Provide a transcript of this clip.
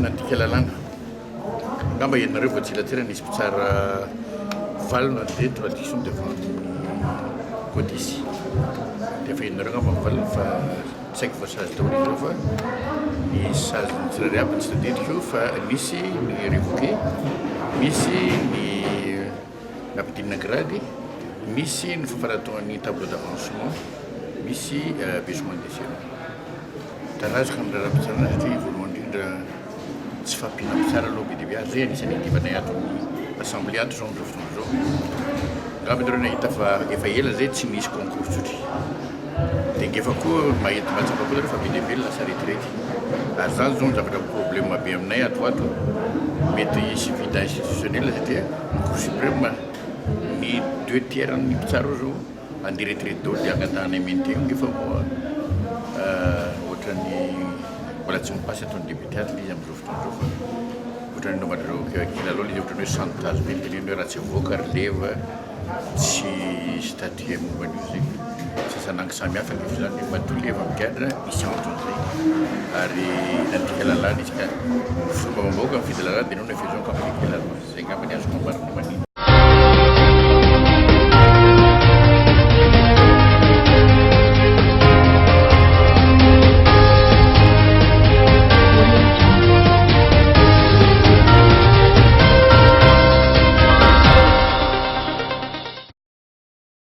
nandika lalàna. Angamba ianareo vao tsy ela tsara nisy mpitsara valo nandeha traduction devant ny codice. Dia efa ianareo angamba ny valiny fa tsy haiko voasazy daholo izy ireo fa ny sazin'ny tsirairay aby tsy tadidiko fa nisy ny révoqué, misy ny nampidinina grade, misy ny fafaratoan'ny tableau d'avancement, misy abaissement d'échelon. Tarazoka ny raharaham-pitsarana satria voalohany indrindra tsy fahampiana mpitsara aloha be dia be ary izay anisan'ny iadivanay ato amin'ny assemblée ato izao amin'izao fotoana izao. Angamba ianareo nahita fa efa ela izay tsy nisy concours tsotry. Dia ngefa koa mahita mahatsapa koa nareo fa be dia be ny lasa retraite. Ary izany izao ny zavatra problème be aminay ato ho ato. Mety hisy vide institutionnel satria ny cour suprême ny deux tiers ny mpitsara ao izao Andeha retraite daholo dia angatahana MNT io nefa moa ohatran'ny mbola tsy mipasy ataon'ny député ato ilay izy amin'izao fotoana izao fa ohatran'ny anaovan'ireo kilalao ilay izy ohatran'ny hoe chantage be niteneniny hoe raha tsy avoaka ry leva tsy statuer momba an'io zay sasanangy samy hafa nefa izany matoa leva migadra misy antony zay ary nandika lalàna izy ka solombavambahoaka mifidy lalàna dia nous ne faisons qu'appliquer la loi zay angamba ny azoko ambarana manina.